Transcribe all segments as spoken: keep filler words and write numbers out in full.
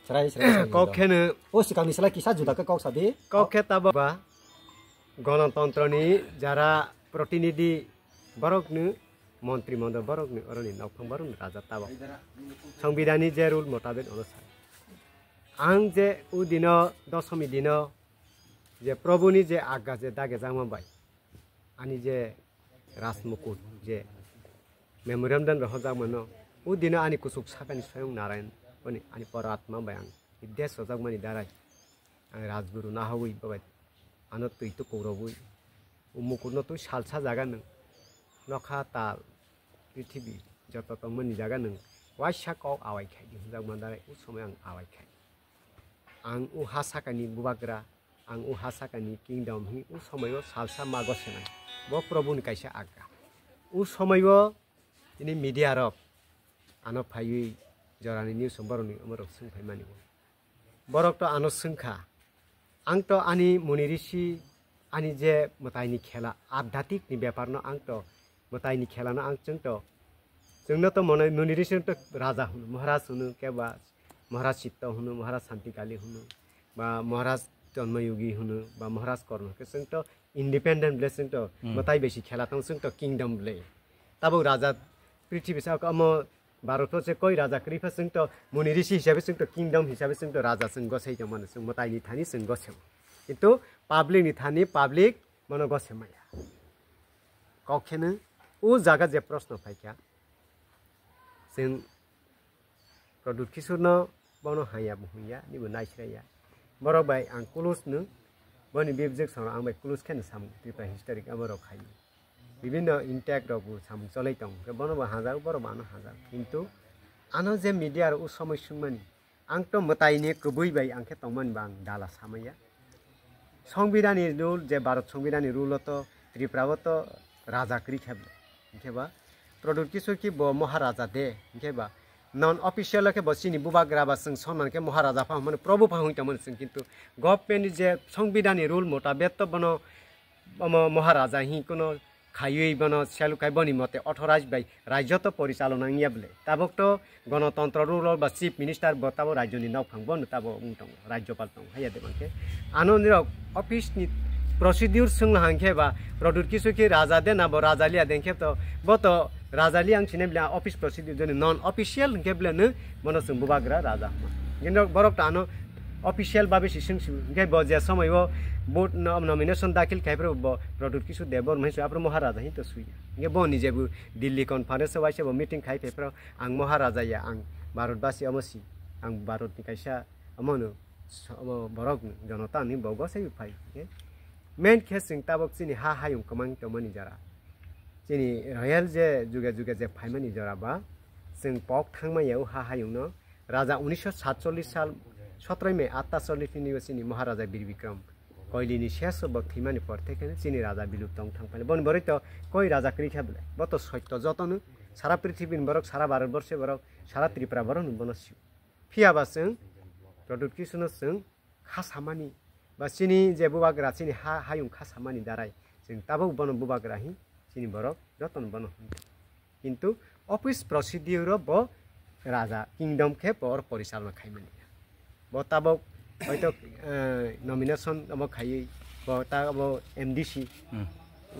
Srai, srai, srai, kok khe no. O sikang ni sala kisa juda khe kok sadi. Kok khe tabo ba. Gonotontro ni jara protinidhi borok no, montri mondol borok no, oro ni nokphang borok no raja tabo. Songbidhan ni je rule motabek ono sa. Ang je o dino, dosomi dino, je Prabhu ni je agga je dage jangma bai, ani je Rajmukut je memorandum rohorjak mano, o dino ani kuchuk sakani Swayam Narayan, oni ani poratma bai ang nirdesh rojak mani darai, ang Rajguru nahawi babai ano twi tukurogwi, o mukurno twi salsa jaga nwng, nokha tal, prithibi joto tongmani jaga nwng waisa kok awai khai di hwnjak man darai, o somoi ang awai khai. Ang o ha sakani bubagra, ang o ha sakani kingdom hwnwi o somoio salsa mago senai. Bo Probhu ni kaisa agga. O somoio tini media rok ano phaiwi jorani news borokni omorok swng phaimani. Borok to ano swngkha, ang to ani muni risi, ani je mwtaini khela, adhyatik ni bepar no ang to, mwtaini khela no ang chwng to, chwng no to muni, muni risi to raja hwno, maharaj hwno, keba Maharaj Chitta hwno, Maharaj Santikali hwno, ba Maharaj Chanmayogi hwno, ba Maharaj Korno, ke chwng to independent ble, chwng to mwtai besi khela tong, chwng to kingdom ble. Tabuk raja prithibi sa omo Bharat se koi raja kwrwi pha, chwng to muni risi hisabe, chwng to kingdom hisabe, chwng to raja, chwng gosai tong mano, chwng mwtai ni thani chwng gosai. Kintu public ni thani public mano gosai maya. Kok kheno o jaga je proshno phaikha, chwng Pradyut Kishore no bono haya bo hwnya, nibo naisraya. Borok bai ang close no, boni bibjek song ang bai close kheno samung Tripura historic abo rok khai. Bibinno intact rok bo samung cholai tong, khe bono bo hajak, borok bo ano hajak. Kintu ano je media rok o somoi swngmani, ang to mwtai ni kwbwi bai ang khe tongmani bo ang dala samaya. Songbidhan ni rule, je Bharat Songbidhan ni rule o to Tripura o to raja kwrwi khe bo. Hinkhe ba Pradyut Kishore ki bo Maharaja de, hinkhe ba non official khe bo chini bubagra ba chwng sonman khe Maharaja pha hwnmani, Prabhu pha hwn tongmani chwng, kintu government ni je Songbidhan ni rule motabek to bono omo Maharaja hi kono khaiwi bono selu khai boni mote authorized bai rajyo to porichalona wngya bwle. Tabuk to Gonotontro rule ba chief minister bo tabo rajyoni nokphang bono tabo wng tongo, rajyopal tongo, haiya de bangkhe. Ano nirok office ni procedure swngna hangkhe ba Pradyut Kishore khe raja de na bo raja liya de hingkhe to bo to raja liya ang sine bile office procedure joni non official hingkhe bile no bono chwng bubagra raja hwnma. Kintu borok to ano official babe si swng si hingkhe bo je somoi o vote no nomination dakhil khai phuru bo Pradyut Kishore Debbarma hing su aphuru Maharaja hing to suya. Hingkhe bo ni je bo Delhi conference o waisa bo meeting khai phai phuru ang Maharaja ya, ang Bharatbasi omo si, ang Bharat ni kaisa omo no, so-, omo borok ni jonota ni bo gosai phai. Hingkhe main khe chwng tabuk chini ha hayung kwmang tongmani jora. Chini royal je juge juge je phaimani jora ba chwng pok thangma ya o ha hayung no. Raja unisho satchollish sal sotoro May atta chollish ni chini Maharaja Bir Bikram Koili ni ses bo thwimani por thai khe chini raja bilup tong thang phai. Boni borok to koi raja kwrwi kha bwle. Bo to sotto joto no sara prithibi ni borok, sara Bharat borse borok, sara Tripura borok no bono sio. Phiya ba chwng Pradyut Kishore no chwng kha samani ba chini je bubagra chini ha hayung kha samani darai chwng tabuk bono bubagra hi chini borok joto no bono hwn. Kintu office procedure o bo raja kingdom khe bo oro porichalona khaimani. Bo tabuk hoito, eh, nomination omo khaiwi bo ta bo M D C. Hmm.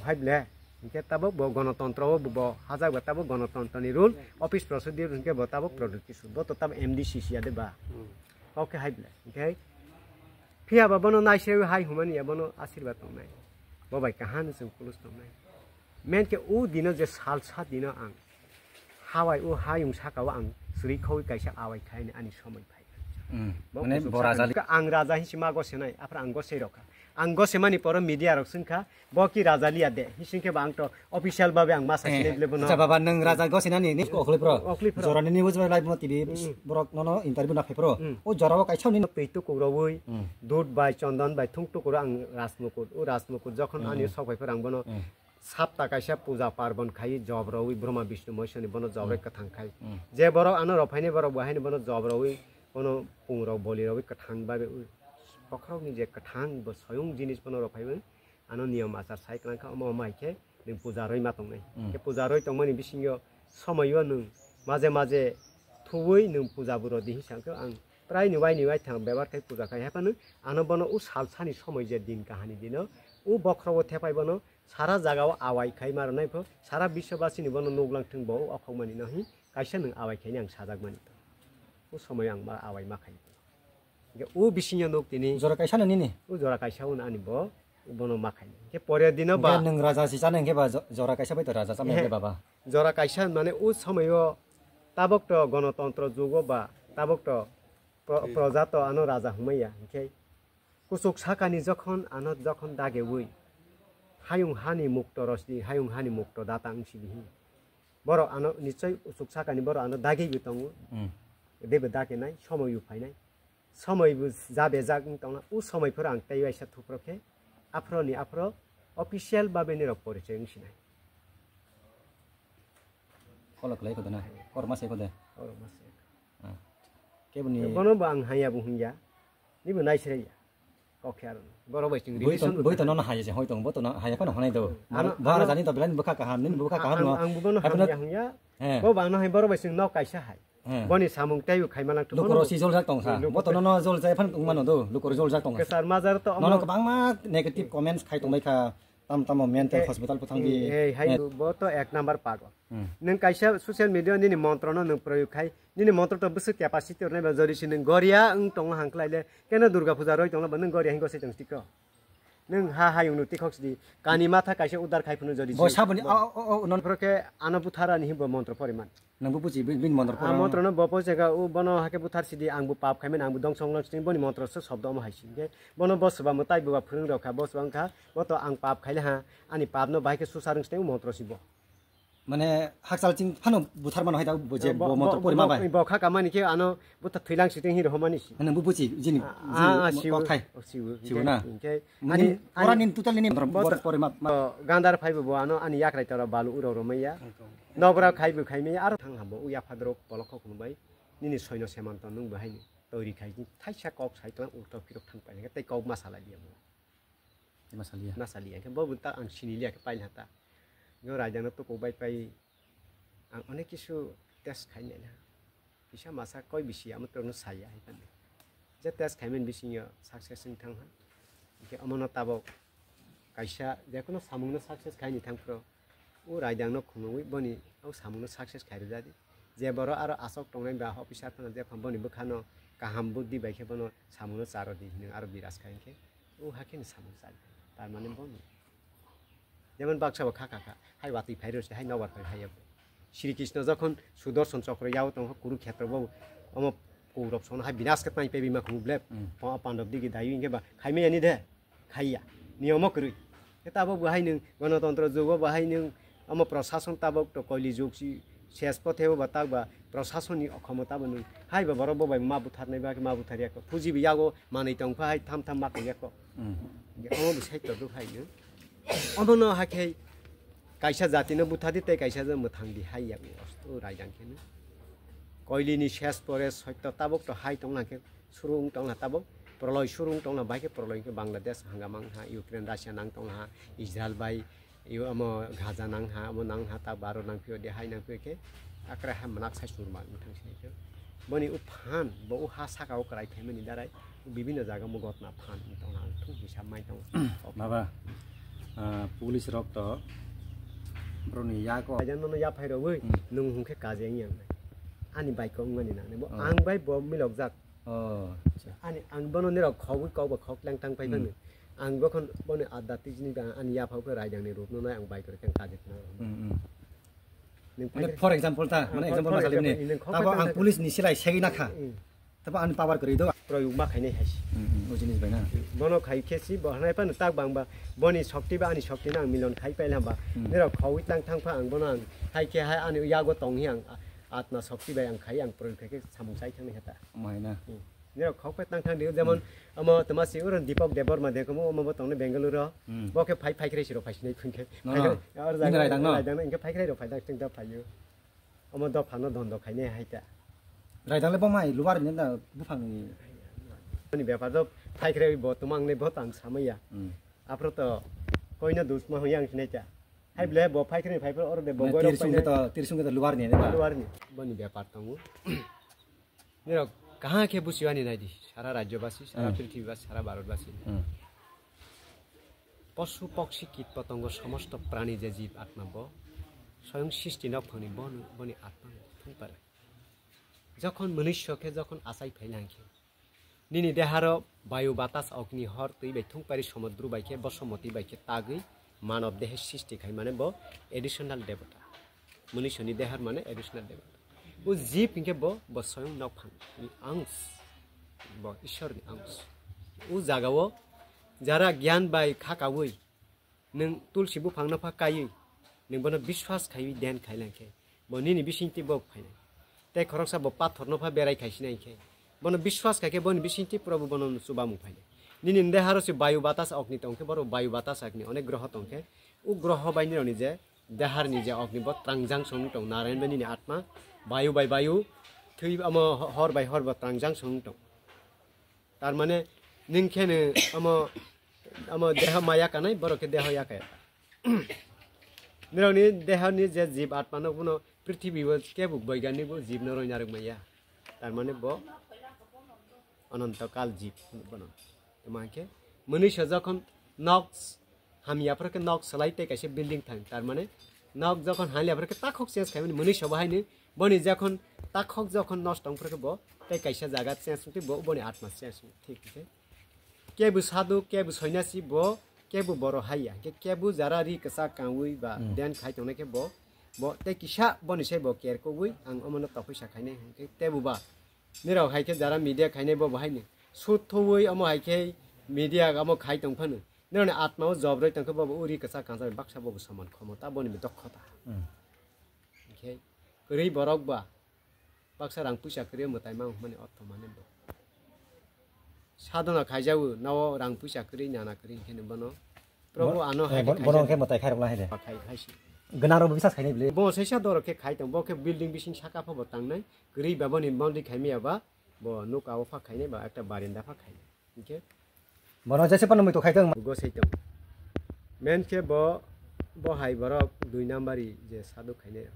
Hai ble, hinkhe tabuk bo gonotontro o bo hajak ba tabuk gonotontro ni rule, office procedure hinkhe bo tabuk Pradyut Kishore. Bo to tabuk M D C siya de ba. Hmm. Oke hai ble. Hinkhe phiya ba bono naisai hai humani ya bono asirwad tongnai. Bo bai kaham chwng kulus tongnai. Men khe o dino je salsa dino ang hawai o hayung saka o ang suri khawi kaisa awai khaini ani somoi phai. Hmm. Bo mane kuchuk bo saka raja ni ang raja hinsi ma gose nai, aphra ang gose rokha. Ang gose mani poro media rok sungkha, bo ki raja liya de, hising khe ba ang to official babe ang masa sinai bile bono. Acha baba, nwng raja gose nani ni okhlai pro. Okhlai pro. Jorani news bai live mo T V borok nono interview na phai pro. Hmm. O jora o kaisa ni twi tuku rowui, hmm, dud bai, chondon bai, thung tuku ro ang Rajmukut. O Rajmukut jokhon ani sok phai pro ang bono sapta kaisa puja parbon khai job rowui Brahma Vishnu Moisoni bono job rok kwthang khai. Hmm. Je borok ano rok phaini borok bo haini bono job rowui bono pung rok boli rowui kwthang babe bokhorok ni je kwthang bo soyung jinis bono rok phaiwi ano niyom achar sai kwlang kha, omo omo hai khe nwng puja roi ma tongnai. Hmm. Khe puja roi tongmani bisingo somoio nwng maje maje Khubui nwng puja buro di hinsa khe ang prai ni wai ni wai thang bebar khai puja khai haphano ano bono u sal sani somoi je din kahani dino u bokhrogo thepai bono sara jaga o awai khai maro nai pho sara biswabasi ni bono nuklang thung bo u okhok mani no hi kaisa nwng awai khai ni ang sajak mani to u somoi ang ma awai ma khai. Hingke o bisingo nuk tini. Jora kaisa no nini? O jora kaisa o ani bo, bono ma khaini. Hingke pore dino ba. Hingke nwng raja si chana hingke ba jo-, jora kaisa bai to raja chama Ehe. Hingke baba. Jora kaisa mane o somoyo tabok to gonotontro jugo ba tabok to pro-, Ei. Proja to ano raja hwnmaya. Hingke kuchuk sakani jokhon ano jokhon dagewi hayung hani mukto rosdi, hayung hani mukto data wngsi bihi. Borok ano nichoi kuchuk sakani borok ano dagegwi tongo. Hmm. Debe dakenai, somoyo phainai. Somoi bo ja bejak wng tongna, o somoi phoro ang tei waisa thupro khe, aphro ni aphro official babe nirok porichoi wng sinai. Follow khlai kho de na, korma se kho de. Korma se. Ah. Keboni bono bo ang haya bo hungya, nibo naisre ya. Kok khe aro, borok bai chwng boi to, relation boi to nono haya se, hoi tong, bo to no haya phano honai do. Ano, Bo ano, jani to belai bwkha kaham, nini bwkha kaham ang, no. Ang bo bono Hai phano hamya hungya, Eh. Bo bangno hai borok bai chwng nok kaisa hai. Eh. Boni samung tei bo khaima lang Lukoro si joljak tong kha. Bo to nono joljak phano wng mano do. Lukoro joljak tong kha. Kesar majar to Nono omo. Kwbangma negative comments khai tong bai kha. Tam tamo mental Eh, hospital pho thang di. Eh, hai Eh. Bo to ek number pago. Hmm. Nung kaisa social media nini montro no nung proyog khai. Nini montro to bwswk capacity rwnai ba jodi si nung goria wng tong hang klai le. Keno Durga puja roi tong ba nung goria hingo se tong tiko. Nung ha hayung no tikhok sidi kani matha kaisa udar khai phunu jodi Bo si. Saboni, Bo-, o, o, o, non- Phoro khe ano buthara ni himbo montro poriman. Nang bo buji, bin, bin montro A poriman. Montro no bo po jaga o bono hake buthar sidi ang bo pap khaimen ang bo dong song lang sidi boni montro se sobdo omo hai si. Hingke bono bo swbamo tai bo phwrwng rok kha, bo swbang kha, bo to ang pap khaile ha, ani pap no bahai khe susar wng sidi montro si bo. Mane hakchal ching phano buthar mano hai ta bo je Bo, bo motor bo, porima bo, bai. Bo kha kamani khe ano buthar thwilang siting hi rohomani si. Nang bo buji jini, Ah, jini ah, ah, mo-, siwo, kok khai. Oh, siwo. Siwo Hingke, na? Hingke, Nini, ani, ora ani, nin total nini motor, bo, motor porima ma- oh, gandar phaibo bo ano ani yakrai tara balu uro romaya. Nobra khaibo khaimaya aro thang hambo uya phadrok bolok khok bai. Nini soino semanto nung bahai ni. Tori khai thaisa kok sai tong ulto phirok thang pai hingke tei kok ma salai dia mo. Ima saliya. Na saliya, hingke bo bo ta ang sini liya khe pailha ta. Yo raidang no tuku bai pai ang onek kisu test khai nai na. Kisa masa koi bisi amo tong no saya hai pan. Je test khai men bisingo success wng thang ha. Hingke omo no tabok kaisa je kono samung no success khai ni thang pro. O raidang no khunui boni o samung no success khai rwja di. Je boro aro asok tongnai ba officer phano je phano boni bwkha no kaham buddi bai khe bono samung no cha rw di hinwi aro biraj khai hingke. O hakhe ni samung chali. Tar mane bo no. Jemon baksa bo kha kha kha. Hai watwi phai rw se, hai nobar phai phai yabo. Sri Krishna jokhon Sudarshan Chakra yao tong kha, Kurukhetra bo omo Kaurab song hai binas khe tang pe bima khum blep. Hmm. Pa-, Pandab digi dayu inge ba khai me ani de. Khaiya. Niyomo kwrwi. Khe tabo bo hai nung Ganatantro jugo bo hai nung Omo prosason tabok to koili jug si ses pothebo ba tak ba prosasonni okhomota bo nung hai ba borok bo bai ma butharnai ba khe ma butharya kho. Puji bo yago manwi tong pha hai tham tham ma kaiya kho. Hmm. Omo bo sai to duk hai nung. Omo no hakhe kaisa jati no buthar di tei kaisa je mwthang di hai ya osto raidang khe nung. Koili ni ses pore sotto tabok to hai tong na khe. Suru wng tong la tabok, proloi suru wng tong la, bai khe proloi khe Bangladesh hangama wng ha, Ukraine, Russia nang tong la ha, Israel bai, i-, omo Gaza nang ha, omo nang ha, ta baro nang phio de, hai nang phio khe, akre ha mnak sai surma wng thang sinai khe. Boni o phan, bo o ha saka o kwrai phaimani darai, bibinno jaga mo gotna phan wng tong la, ang thung hisab mai tong. Baba, ah, police rok to, boroni yago. Ajan nono yaphai rogwi, Hmm. Nung hung khe kaje wng yang nai. Ani bike ko wngmani nang nai, bo Oh. Ang bai bo milok jak. Oh, acha. Ani, ang bono nirok khogwi kok bo khok lang tang pai Hmm. Bangni. Ang bokhon boni adda tijini ba ani yapha khe raidang ni rup no nai ang bai kore kang kaje khna. Hmm, hmm. Ning Mane phai for example ta, Ah, mane for, example for ma salim example, ni. Ning khok Tabo tang ang ta police ni silai segwi na kha. Hmm. Tabo ani power kwrwi do. Proyog ma khainai hai. Hmm, hmm, o jinis bai na. Bono khai khe si bo hanai phano tak bang ba boni shokti ba ani shokti no ang milon khai pai lamba. Hmm. Nirok khogwi tang thang pha ang bono ang hai khe hai ani yago tong hi ang atma shokti bai ang khai ang proyog khai khe samung chai thang ni heta. Omo hai na. Hmm. Nirok khok pai tang thang di, jemon, Hmm. Omo toma si oro Deepak Debbarma de komo, omo bo tongni Bengaluru. Hmm. Bo khe phai, phai khe siro phai sinai phun khe. No, Phai no. Khe, or Nini jaga raidang no? Raidang no, hingke phai khe rok phai dang, sing da phai yo. Omo dopha no dondo khaine hai ta. Raidang le bo mai luar ni da buphang ni. Ani bepar do phai khe bo tumang ne bo tang samaya. Hmm. Apro to koino dusma huyang sinai ta. Hai ble bo phai khe phai oro de bo Mane goro tirsung phai ke ne. To, tirsung ke to luar ni ne ba? Luar ni. Boni bepar tongo. Nirok kaham khe buchiwani naidi, sara rajyobasi, sara Hmm. prithibibasi, sara Bharatbasi. Hmm. Posu, pokshi, kit, potongo, somosto prani je jib atma bo, soyong srishti nokphangni bo, boni atma thung pare. Jokhon mwnwisyo khe, jokhon achai phaina hwnkhe, nini deharo bayu, batas, ogni, hor, twi bai thung pari, somudru bai khe, bosomoti bai khe tagwi manob dehe srishti khai, mane bo additional debota. Mwnwisoni dehar mane additional debota. O jib hinkhe bo, bo soyong nokphangni angs, bo Ishwarni angs. O jagao jara gyan bai khakaui, nwng tulsi buphangno pha kaiwi, nwng bono biswas khaiwi den khailai khe, bo nini bisingtwi bo phainai. Tei khoroksa bo pathorno pha berai khaisinai khe, bono biswas khai khe boni bisingtwi Probu bono chubamung phainai. Nini deharo se bayu, batas, ogni tong khe, boro bayu, batas, ogni onek groho tong khe, o groho bai nirokni je deharni je ogni bo trangjang song tong, Narayan bai nini atma, bayu bai bayu, thwi omo hor bai hor bo trangjang song tong. Tar mane, nwng khe no omo, omo deha ma yakanai, borok khe deha yakaya. Nirokni dehani je jib atma no bono prithibi o kebo boiganni bo jib no roi narwk maya. Tar mane bo ananto kal jib bono. Tamo hwnkhe mwnwi sa jokhon nok hamya phoro khe nok swlai tei kaisa building thang, tar mane nok jokhon hamya phoro khe takhok change khaimani mwnwi sa bo haino, boni jokhon takhok jokhon nosto wng phoro khe bo tei kaisa jaga change wng tei bo boni atma change wng thik khe. Kebo sadhu, kebo soinasi bo, kebo boro haiya, hwnkhe kebo jara ri kwchak kangwi ba Hmm. den khai tongnai khe bo, bo tei kisa boni sai bo kerkogwi ang omono topoi sa khainai hwnkhe tebo ba. Nirok hai khe jara media khainai bo bo haino sut thoui omo hai khe media omo khai tong phano. Nirokni atma o job rwi tong khe bo bo uri kwchak kangjak baksa bo bo soman khomota boni bo dokhota. Hmm. Hwnkhe kwrwi borok ba baksa rang puisa kwrwi mwtai mang hwnmani ortho mane bo. Sadhana khaijago nao rang puisa kwrwi nana kwrwi hwnkhe bono Probo Bo-, ano eh, hai khe bo-, bono khaijak. Hwnkhe mwtai khairok lai hai de. Khai, khai si. Gwnang rok bo bisas khainai bwle. Bo saisa dorok khe khai tong, bo khe building bising saka pha bo tangnai, kwrwi ba boni boundary khai maya ba, bo nuka o pha khainai ba ekta barinda pha khainai. Hwnkhe Bono jese pano mui to khai tong. Go sai tong. Men khe bo, bo hai borok dui nambari je sadhu khainai.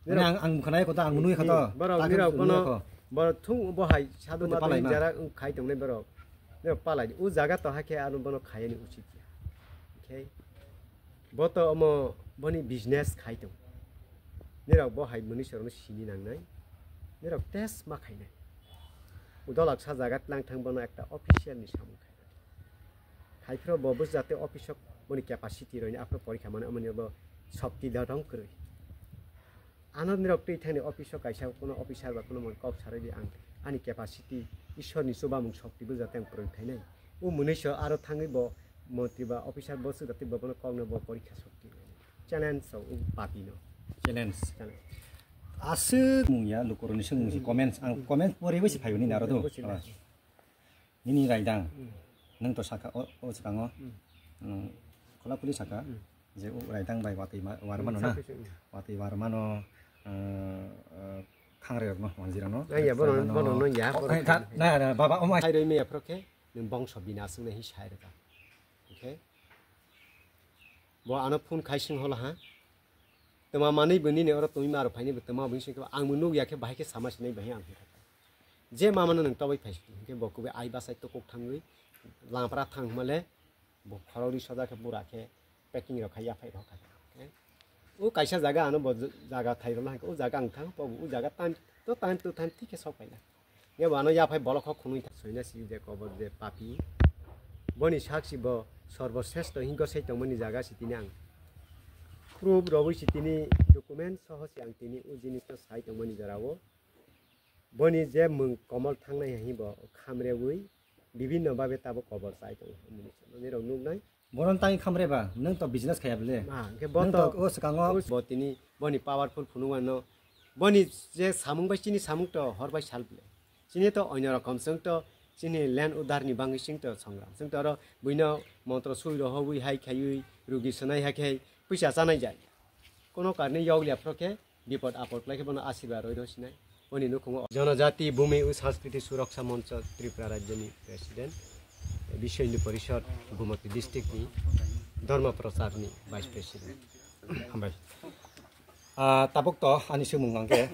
Mane ang, ang khwnai kho to, ang nui kha to. Hmm, borok Ta nirok nui bono, kho. Borok thung bo hai sadhu Bo to ma palai tong ma. Jara wng khai tongnai borok. Nirok palai. O jaga to hakhe ano bono khayani uchit ya. Hwnkhe bo to omo boni business khai tong. Nirok bo hai mwnwi sorokno sini nangnai. Nirok test ma khainai. Udolak sa jaga tlang thang bono ekta official ni samung khainai. Haiphro bo bus jate office o boni capacity roini aphro porikha mano amoni bo shokti da dong kwrwi. Ano nirok twi thani office o kaisa kuno officer ba kuno mon kok sarwi di ang ani capacity Ishwar ni chubamung shokti bus jate ang purun khainai. O mwnwi so aro thangwi bo montri ba officer bo swk jate bo bono kok no bo porikha shokti. Challenge so o papi no. Challenge. Challenge. Aswk mung ya lukuroni swk mung si comments ang comments pore bai si phayo ni naro do. Busi na. Nini raidang, Hmm. Nwng to saka o, o swkango, Hmm. Nwng khula khuli saka, Hmm. Je o raidang bai watwi ma-, war mano na, Hmm, saka, hmm. Watwi war mano, eh, eh, khangrai rok no, wanjira no, Ah, ya, bono, bono no, ya, oh, bono eh, tha-, khai. Na, na, baba, oh my. Sai roi me aphro khe, nwng bongso bina aswk na hi sai rwkha. Hwnkhe, bo ano phone khai swng hola ha. Tama manwi bo nini oro tongwi ma rok phaini bo tama bo sing khe ang bo nuk ya khe bahai khe sama sinai bahai ang khe. Je mama no nwng toboi phai sidi, hwnkhe bo kubui ai bachai tokok thangwi lampra thang hwnmale bo khoroknwi soja khe bura khe packing rok khai yaphai rok khai. O kaisa jaga ano bo jaga thai rok no hai khe o jaga ang thang, bo o jaga time to time to time thik khe sok phaina. Ye bo ano yaphai bolok kho khunui thang. Soina si je kobor je papi. Boni sak si bo sorbo sresto hingo sai tongmani jaga si tini ang proof robwi si tini document soho si ang tini o jinis no sai tongmani jora o. Boni je mwng komol thangnai hai bo khamrewi bibinno babe tabo kobor chai tongo. Nirok nuknai. Bono tang khamre ba, nwng to business khaya bile. Ma, hwnkhe bo Nwng to to o swkango. Bo tini boni powerful phunukmano. Boni je samung bai chini samung to hor bai sal bile. Chini to onyo rokom, chwng to chini land udar ni bangwi chwng to songra. Chwng to oro buino montro sui rohobwi hai khaiwi rugi swnai hai khai puisa chanai jai. Kono karni yokliya phro khe bipod apod klai khe bono asirba roi rw sinai. Oni nukhungo Jonojati Bhumi o Sanskriti Suroksa Moncho Tripura Rajyoni President, Biswa Hindu Porishod Gumoti District ni Dharma Prachar ni Vice President. Hambai. Ah, tabuk to ani swngmung ang khe